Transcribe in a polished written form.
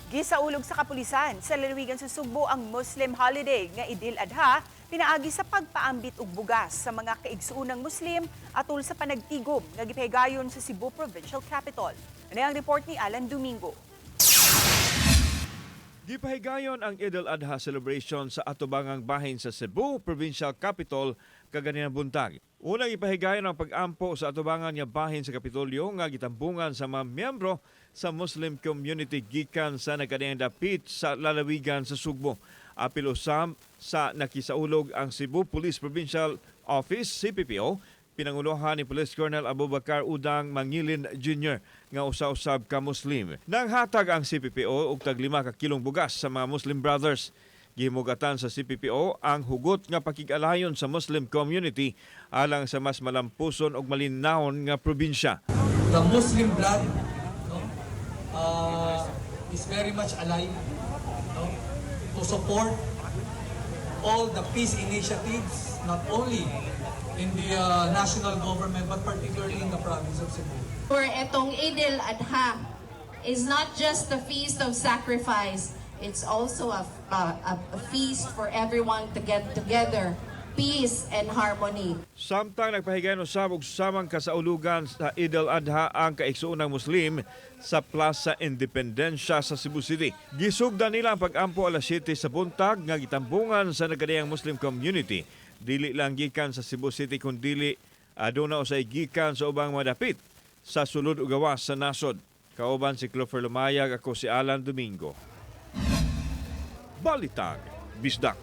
Gisaulog sa kapulisan sa lalawigan sa Sugbo ang Muslim holiday nga Idil Adha pinaagi sa pagpaambit og bugas sa mga kaigsuonang Muslim atul sa panagtigom nga gipahigayon sa Cebu Provincial Capitol. Ano ang report ni Alan Domingo? Gipahigayon ang Eid al-Adha celebration sa atubangang bahin sa Cebu Provincial Capitol kaganinang buntag. Unang ipahigayon ang pag-ampo sa atubangan nga bahin sa Kapitolyo nga gitambungan sa mga miyembro sa Muslim community gikan sa nagkadiyang dapit sa lalawigan sa Sugbo. Apil usab sa nakisaulog ang Cebu Police Provincial Office, CPPO, pinanguluhan ni Police Colonel Abubakar Udang Mangilin Jr. nga usa-usab ka Muslim. Nanghatag ang CPPO og tag 5 ka kilong bugas sa mga Muslim Brothers. Gihimugatan sa CPPO ang hugot nga pakig-alayon sa Muslim community alang sa mas malampuson ug malinawon nga probinsya. The Muslim blood, no, is very much alive, no, to support all the peace initiatives, not only in the national government but particularly in the province of Cebu. For itong Eid al-Adha is not just the feast of sacrifice, it's also a feast for everyone to get together, peace and harmony. Samtang nagpahigayon usab og samang kasaulugan sa Eid al-Adha ang kaigsuonang Muslim sa Plaza Independencia sa Cebu City. Gisugdan nila ang pag-ampo alas 7 sa buntag nga gitambungan sa nagkadiyang Muslim community. Dili lang gikan sa Cebu City kundili aduna usay gikan sa ubang madapit sa sulod ug gawas sa nasod. Kauban si Clover Lumayag, ako si Alan Domingo. Balitang Bisdak.